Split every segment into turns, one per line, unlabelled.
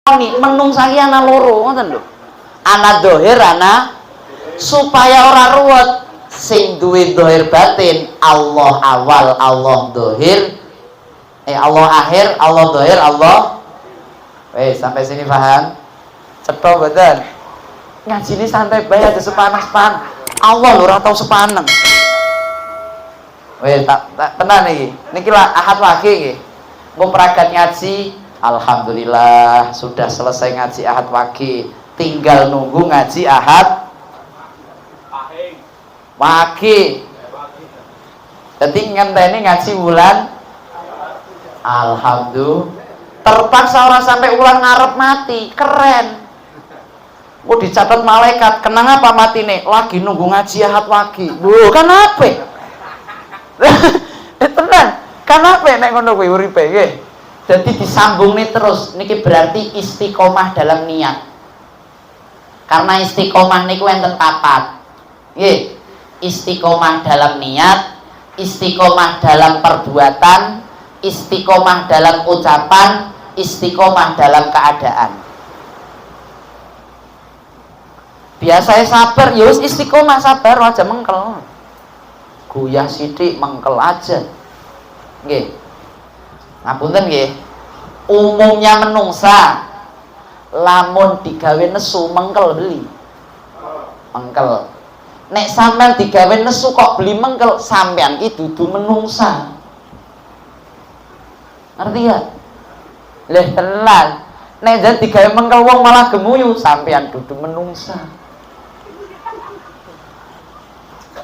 Nih menungsa iki ana loro, ngoten lho. Ana dohir, ana supaya ora ruwet, sing duwe dohir batin Allah awal, Allah dohir, Allah akhir, Allah dohir, Allah. Wes, sampai sini paham? Cetha mboten? Ngaji ini santai bae, aja sepaneng-sepaneng. Allah lho ora tau sepaneng. Wes, tak tenan iki. Niki lah Ahad Wage nggih. Engko pragat ngaji, alhamdulillah sudah selesai ngaji Ahad Wage. Tinggal nunggu ngaji Ahad Wage. Jadi ngenteni ngaji bulan, alhamdulillah. Terpaksa orang sampai ulang ngarep mati, keren. Mau dicatat malaikat, kenang apa mati nih? Lagi nunggu ngaji Ahad Wage. Loh, kan apa? Tenan. Kan apa nek ngono kuwi uripe nggih? Jadi disambung nih terus, niki berarti istiqomah dalam niat. Karena istiqomah niku enten papat. Nggih. Istiqomah dalam niat, istiqomah dalam perbuatan, istiqomah dalam ucapan, istiqomah dalam keadaan. Biasanya sabar, ya wis istiqomah sabar aja mengkel. Guyah sithik mengkel aja. Nggih. Ngapunten nggih. Umumnya menungsa lamun digawe nesu mengkel beli. Mengkel. Nek sampean digawe nesu kok beli mengkel, sampean ki dudu menungsa. Ngerti ya? Leh tenan. Nek jan digawe mengkel wong malah gemuyu, sampean dudu menungsa.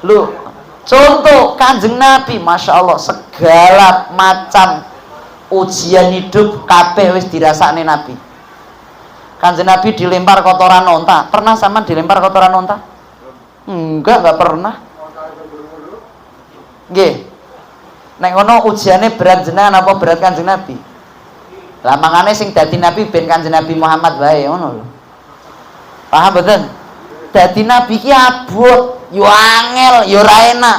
Lho, contoh Kanjeng Nabi, Masya Allah, segala macam ujian hidup kabeh wis dirasakne Nabi. Kanjeng Nabi dilempar kotoran onta. Pernah sama dilempar kotoran onta? Enggak pernah. Nggih. Nek ngono ujiane berat jenengan apa berat Kanjeng Nabi? Lah mangane sing dadi nabi ben Kanjeng Nabi Muhammad wae ngono lho. Paham mboten? Dadi nabi ki abot, yo angel, yo ora enak.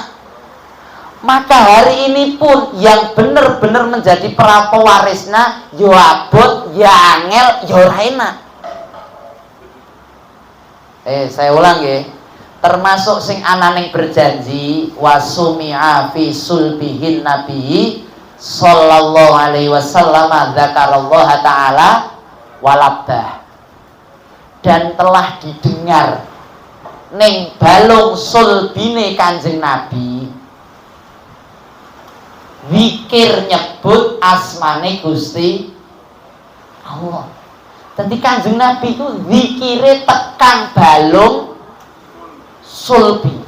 Maka hari ini pun yang benar-benar menjadi pewarisnya yo abot, yo angel, yo ora enak. Saya ulang ya. Termasuk sing ananing berjanji wasumi'a fi sulbihin nabi sallallahu alaihi wasallam dzakarallah taala walabbah, dan telah didengar ning balung sulbine Kanjeng Nabi zikir nyebut asmane Gusti Allah. Jadi Kanjeng Nabi itu zikire tekan balung sulbi.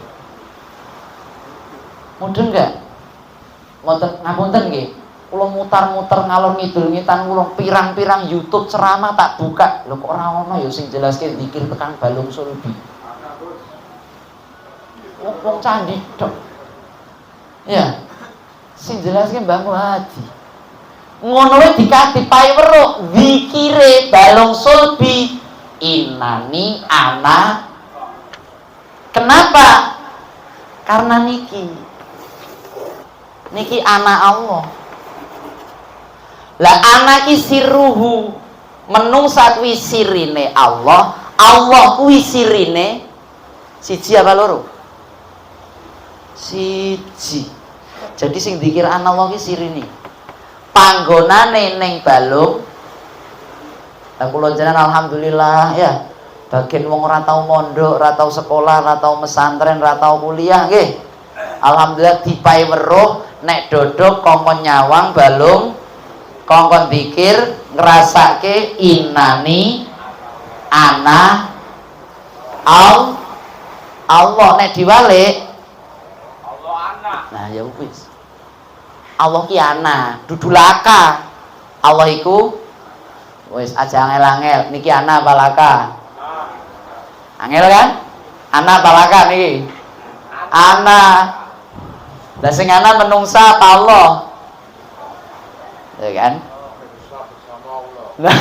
Mudeng enggak? Ngoten, ngapunten nggih. Kula mutar-muter ngalor ngidul ngitan kula pirang-pirang YouTube ceramah tak buka. Lho kok ora ono ya sing jelaske zikir tekan balung sulbi. Wong wong candi tok. Ya. Sing jelaske Mbah Muhadi. Ngono wae dikati pai weruh zikire balung sulbi innani ana. Kenapa? Karena niki. Niki anak Allah. Lah anak ki siruhu. Menungsa kuwi sirine Allah, Allah kuwi sirine siji apa loro? Siji. Jadi sing dikira anak Allah ki sirine. Panggonane ning balung. Lah kula jenengan alhamdulillah ya. Bagian wong ora tau mondok, ora tau sekolah, ora tau mesantren, ora tau kuliah nggih. Alhamdulillah dipai weruh nek dodok kongkon nyawang balung, kongkon dikir ngrasake innani ana Allah. Nek diwalik
Allah anak.
Nah ya wis. Allah ki ana, dudu laka. Allah iku wis aja angel-angel, niki ana apa laka? Angel kan? Ana apa laka niki? Ana. Lah sing ana menungsa apa Allah? Ya kan? Nah,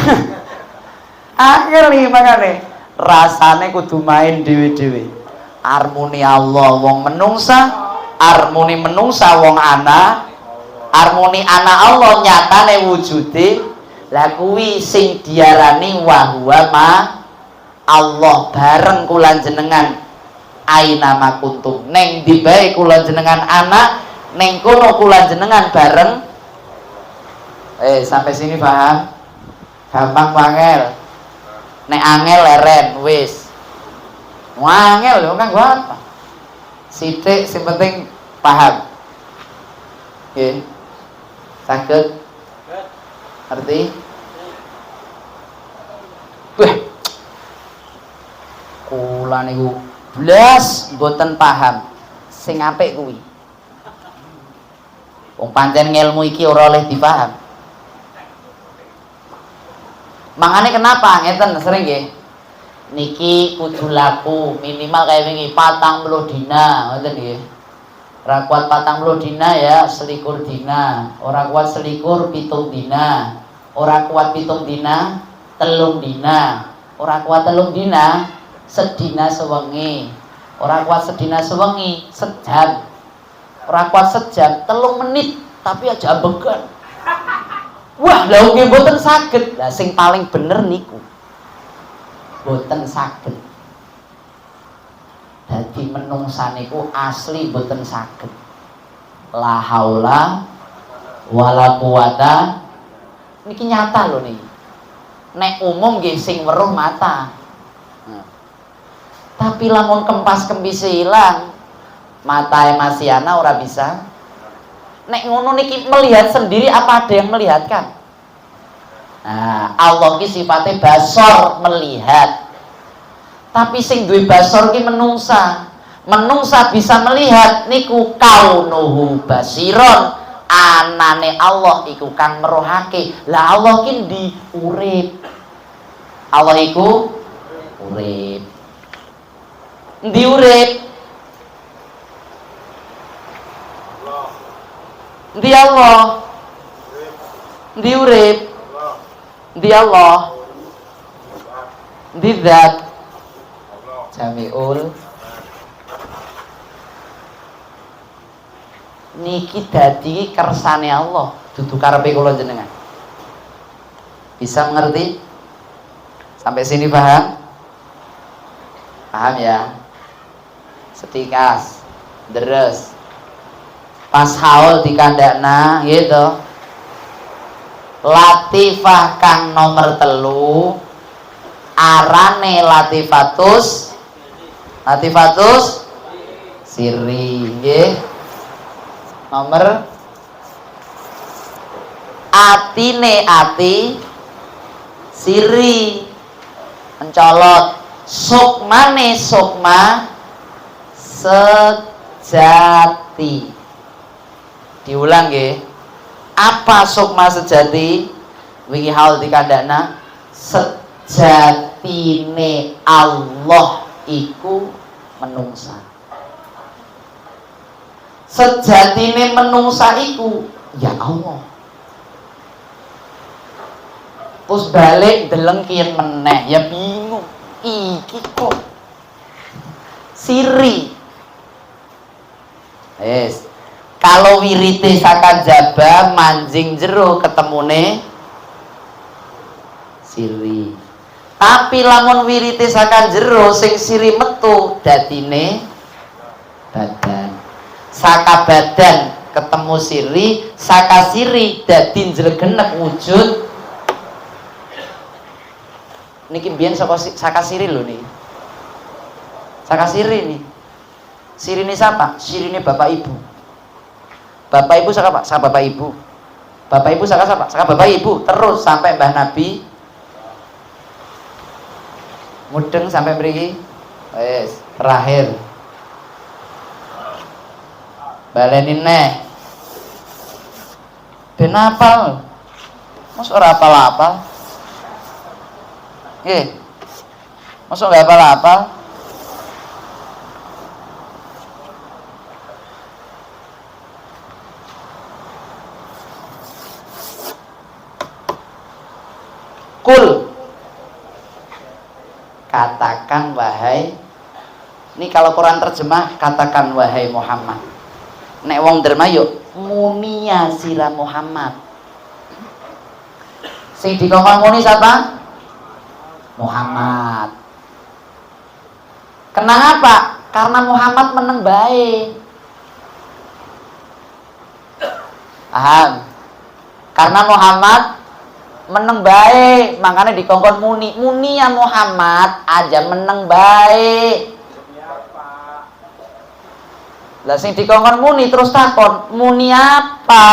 angel iki makane. Rasane kudu main dhewe-dhewe. Armuni Allah wong menungsa, armuni menungsa wong ana, armuni ana Allah nyatane wujude. Lah kuwi sing diarani wa huwa ma Allah bareng kula jenengan aina ma kuntum. Neng ndi bae kula jenengan ana, neng kono kula jenengan bareng. Sampai sini paham? Gampang wangel. Nek angel leren wis. Wangel lho kanggo apa? Sithik sing penting paham. Nggih. Saged? Ngerti? Wah. Kula niku blas mboten paham. Sing apik kuwi. Wong pancen ngelmu iki ora oleh dipaham. Mangane kenapa ngeten sering nggih? Niki kudu laku minimal kayak wingi 40 dina, ngoten nggih. Ora kuat 40 dina ya 21 dina, ora kuat 21 7 dina, ora kuat 7 dina 3 dina, ora kuat 3 dina sedina sewengi, ora kuat sedina sewengi sejam, ora kuat sejam 3 menit tapi aja ambegan. Wah, lha nggih mboten saged. Lah sing paling bener niku mboten saged. Dadi menungsa niku asli mboten saged. La haula wala quwata. Niki nyata lho niki. Nek umum nggih sing weruh mata. Nah. Tapi lamun kempas-kempise ilang, matae masih ana ora bisa. Nek ngono niki melihat sendiri apa ada yang melihatkan? Nah, Allah ki sifatnya basor melihat. Tapi sing duwe basor ki menungsa. Menungsa bisa melihat niku kaunuhu basiron. Anane Allah iku kang merohake. Lah Allah ki ndi? Urip. Allah iku urip. Ndi urip? Ndi Allah? Ndi urip? Ndi Allah? Ndi zat? Jamiul. Niki dadi kersane Allah, dudu karepe kula jenengan. Bisa mengerti? Sampai sini paham? Paham ya? Setikas, deres. Pas haul dikandakna gitu. Latifah kang nomor 3 arane latifatus latifatus siri nggih. Nomor atine ati siri mencolot, sukmane sukma sejati. Diulang nggih. Apa sukma sejati? Wingi haul dikandakna sejatine Allah iku menungsa. Sejatine menungsa iku ya Allah. Terus balik deleng kiyen meneh, ya bingung. Iki kok siri. Wis. Kalau wirite saka jaba manjing jero ketemune siri. Tapi lamun wirite saka jero sing siri metu dadine badan. Saka badan ketemu siri, saka siri dadi njlegenek wujud. Niki mbiyen saka siri lho niki. Saka siri nih. Sirine siapa? Sirine bapak ibu. Bapak ibu saka apa? Saka bapak ibu. Bapak ibu saka siapa? Saka bapak ibu. Terus sampai Mbah Nabi. Mudeng sampai mriki. Wes, terakhir. Baleni neh. Ben apal. Mosok ora apal-apal? Nggih. Mosok nggak apal-apal? Kul, katakan wahai, ini kalau Quran terjemah katakan wahai Muhammad. Nek wong derma yuk munia sira Muhammad. Sing dikongkon muni siapa? Muhammad. Kenapa? Karena Muhammad meneng bae. Paham? Karena Muhammad meneng bae, makanya dikongkon muni. Muni ya Muhammad aja meneng bae. Lah sing dikongkon muni terus takon, muni apa?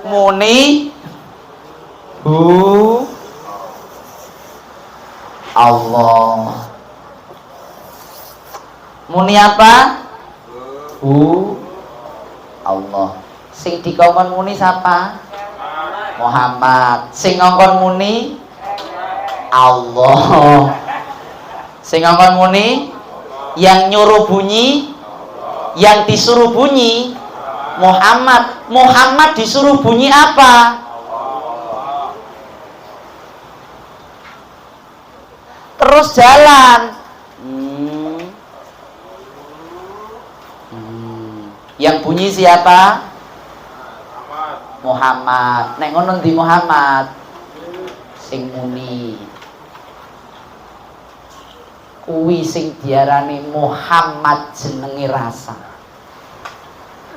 Muni hu Allah. Muni apa? Hu Allah. Sing dikongkon muni siapa? Muhammad. Sing ngongkon muni Allah. Sing ngongkon muni, yang nyuruh bunyi, yang disuruh bunyi Muhammad. Muhammad disuruh bunyi apa? Terus jalan. Yang bunyi siapa? Muhammad. Nek ngono ndi Muhammad? Sing muni. Kuwi sing diarani Muhammad jenenge rasa.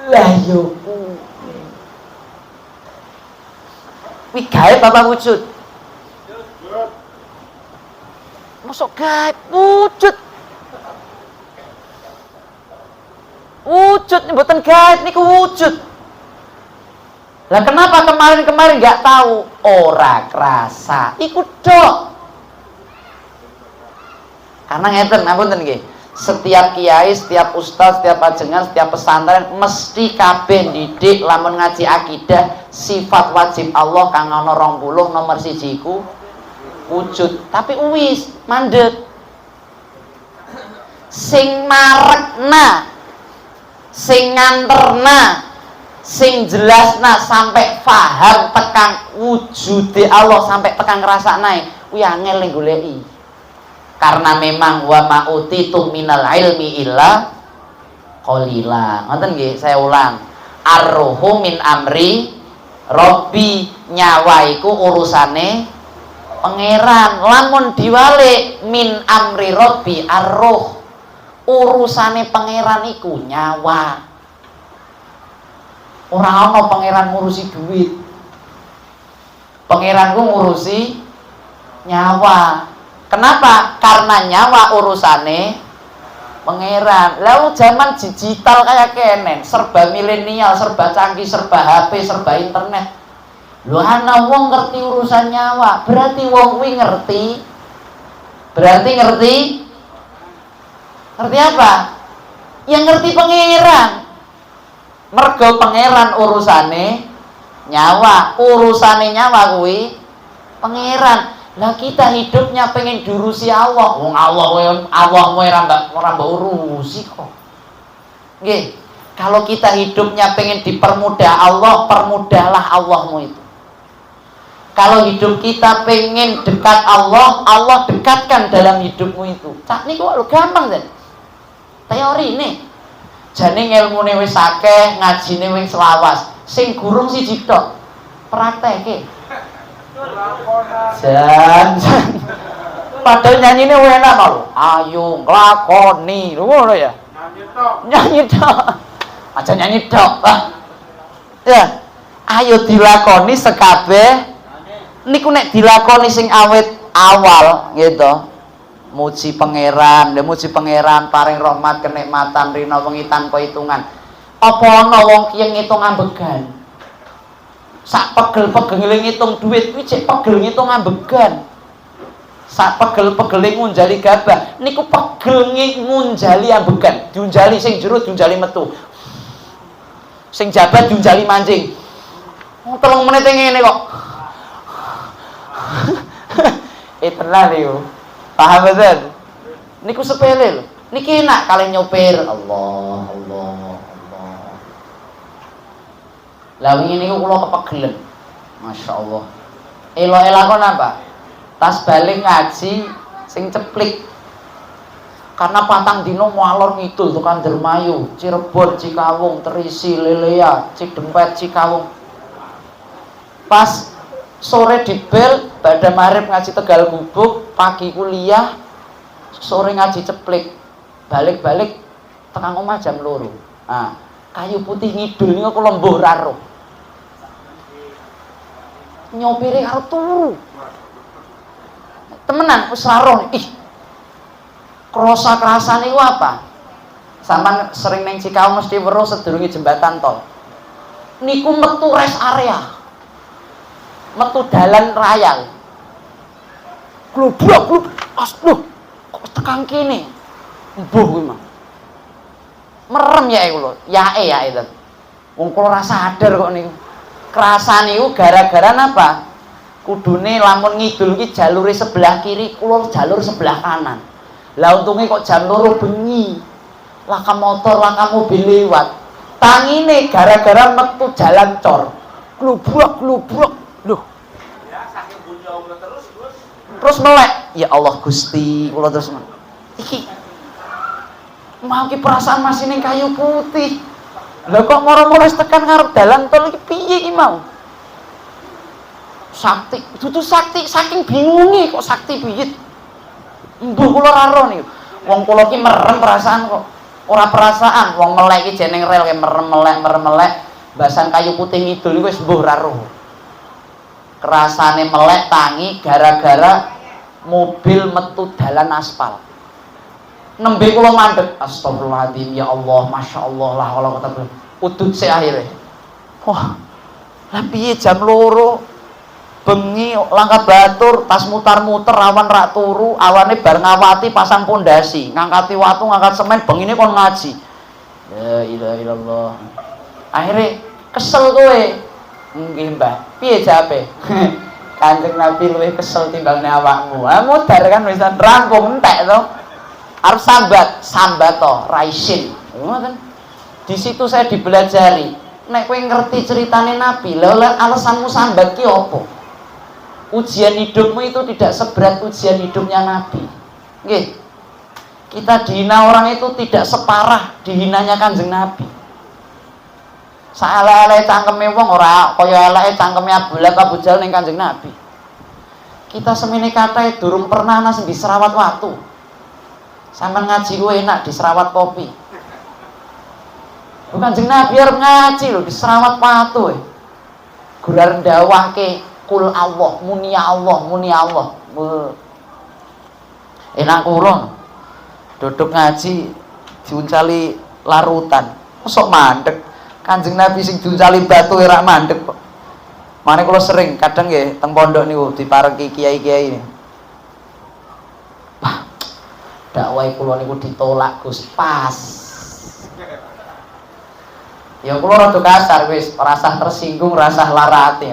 Lah yo kuwi. Kuwi gaib apa wujud? Mosok gaib wujud. Wujud mboten gaib niku wujud. Lah kenapa kemarin-kemarin nggak tahu? Ora kerasa. Iku dok. Karena ngeten, ngapunten nggih. Setiap kiai, setiap ustaz, setiap ajengan, setiap pesantren mesti kabeh didik lamun ngaji akidah sifat wajib Allah kang ana 20 nomor 1 iku wujud. Tapi wis mandek. Sing marekna, sing nganterna, sing jelasna sampai faham tekan wujude Allah sampai tekan ngrasaknae kuwi angel ning goleki. Karena memang wa ma utitu minal ilmi illa qalila. Ngoten nggih, saya ulang. Arruhu min amri robbi, nyawa iku urusane pangeran. Lamun diwalik min amri robbi arruh, urusane pangeran iku nyawa. Ora ana pangeran ngurusi duit. Pangeran ku ngurusi nyawa. Kenapa? Karena nyawa urusane pangeran. Lalu zaman digital kayak kenen, serba milenial, serba canggih, serba HP, serba internet. Lho ana wong ngerti urusan nyawa, berarti wong kuwi ngerti. Berarti ngerti? Ngerti apa? Yang ngerti pangeran. Mergo pangeran urusane nyawa, urusane nyawa kuwi pangeran. Lah kita hidupnya pengen diurusi Allah. Wong Allah Allah ora mbok urusi kok. Nggih. Kalau kita hidupnya pengen dipermudah Allah, permudahlah Allahmu itu. Kalau hidup kita pengen dekat Allah, Allah dekatkan dalam hidupmu itu. Cak niku lho gampang jan. Teori ini. Jane ngelmune wis akeh, ngajine wis lawas. Sing gurung siji tok. Prakteke. Jan, jan. Padahal nyanyine enak lho. Ayo nglakoni. Lho ngono ya.
Nyanyi tok.
Nyanyi tok. Aja nyanyi tok. Ah. Ya. Ayo dilakoni sekabeh. Niku nek dilakoni sing awet awal gitu. Muji pangeran, lha muji pangeran paring rahmat kenikmatan rina wengi tanpa hitungan. Apa ana wong ki ngitung ambegan? Sak pegel-pegele ngitung duit kuwi cek pegel ngitung ambegan. Sak pegel-pegele ngunjali gabah, niku pegel ngunjali ambegan, diunjali sing jero diunjali metu. Sing jabat diunjali mancing. Wong 3 menit ngene kok. Tenan niku. Paham betul? Niku sepele lho. Niki enak kalian nyopir. Allah, Allah, Allah. Lah wingi niku kula kepegelen. Masya Allah. Elok-elakon apa? Tas balik ngaji sing ceplik. Karena patang dino ngalor ngidul tekan Dermayu, Cirebon, Cikawung, Terisi, Lelea, Cidempet, Cikawung. Pas Sore di bel, pada maghrib ngaji Tegal Gubuk, pagi kuliah, sore ngaji Ceplik, balik-balik tekan omah jam 2. Nah, Kayu Putih ngidul niku kula mbuh ra roh. Nyopire karo turu. Temenan wis ra roh. Ih. Krosa-krasa niku apa? Sampeyan sering neng Cikawung mesti weruh sedurunge jembatan tol. Niku metu rest area. Metu dalan raya. Glubrak glub, aduh, kok tekan kene. Mbuh kuwi mah. Merem ya kula, yae yae to. Wong kula ora sadar kok niku. Kerasa niku gara-gara napa? Kudune lamun ngidul iki jalure sebelah kiri, kula jalur sebelah kanan. Lah untungnya kok jam 2 bengi. Laka motor, laka mobil lewat. Tangine gara-gara metu jalan cor. Glubrak glubrak. Loh,
Ya, saking bunyi Allah terus, Gus.
Terus melek. Ya Allah Gusti, kula terus iki mau ki perasaan masih ning Kayu Putih. Lah kok moro-moro wis tekan ngarep dalan tol, iki piye iki mau? Sakti, dudu sakti, saking bingunge kok sakti piye. Mbuh kula ra roh niku. Wong kula ki merem perasaan kok. Ora perasaan, wong melek iki jeneng rel ki merem melek merem melek. Basan Kayu Putih ngidul iku wis mbuh ra roh. Kerasane melek tangi gara-gara mobil metu dalan aspal. Nembe kula mandek, astagfirullahaladzim, ya Allah, masya Allah lah kalau kata udut sik akhirnya. Wah, lah piye jam 2 bengi langkah batur tas mutar-muter, awan rak turu, awane bar ngawati pasang pondasi, ngangkati watu, ngangkat semen, bengine kon ngaji. La ilaha illallah. Akhirnya kesel kowe. Nggih, Mbah. Piye jawabe? Kanjeng Nabi luwih kesel timbangane awakmu. Ah, mudar kan wis rampung entek to. Arep sambat, sambat to, raisin. Ngoten. Di situ saya dibelajari. Nek kowe ngerti ceritane Nabi, lha alasanmu sambat ki apa? Ujian hidupmu itu tidak seberat ujian hidupnya Nabi. Nggih. Kita dihina orang itu tidak separah dihinanya Kanjeng Nabi. Saelek-eleke cangkeme wong ora kaya eleke cangkeme Abu Lahab, Abu Jahal ning Kanjeng Nabi. Kita semene kathah durung pernah ana sing diserawat watu. Sampeyan ngaji kuwi enak diserawat kopi. Bukan, Kanjeng Nabi arep ngaji lho diserawat watu. Eh. Gurar ndawahke kul Allah, muni Allah, muni Allah. Enak kula. Duduk ngaji diuncali larutan. Mosok mandek? Kanjeng Nabi sing diuncali batu ora mandek kok. Mane kula sering kadang nggih teng pondok niku dipareki kiai-kiai ini. Wah, dakwah kula niku ditolak, Gus, pas. Ya kula rada kasar wis, rasah tersinggung, rasah lara ati.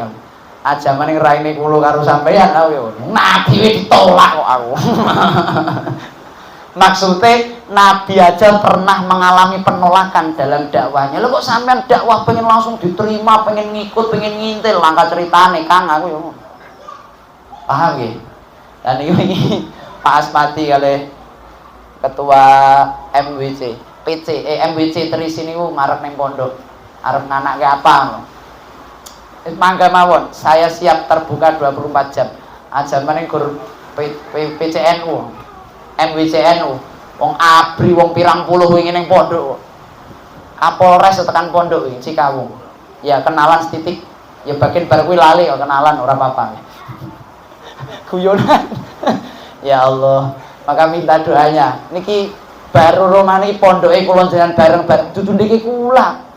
Aja maning raine kula karo sampeyan aku ya. Nabi wis ditolak kok aku. Maksudnya Nabi aja pernah mengalami penolakan dalam dakwahnya. Lo kok sampean dakwah pengen langsung diterima, pengen ngikut, pengen ngintil, langka ceritane, Kang, aku ya. Paham nggih? Dan ini Pak Asmati kali ketua MWC, PC, eh MWC Terisi niku marek ning pondok. Arep nganake apa ngono. Wis mangga mawon, saya siap terbuka 24 jam. Aja maning gur P, P, PCNU, MWCNU, wong ABRI wong pirang puluh wingi ning pondok. Kapolres tekan pondok wingi Cikawung. Ya kenalan setitik, ya bagian bar kuwi lali kok kenalan ora apa-apa. Guyonan. Ya Allah, maka minta doanya. Niki baru romani pondoke kula jenengan bareng-bareng dudu niki kula.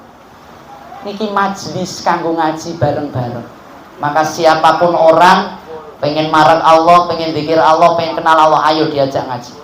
Niki majelis kanggo ngaji bareng-bareng. Maka siapapun orang pengen marek Allah, pengen zikir Allah, pengen kenal Allah, ayo diajak ngaji.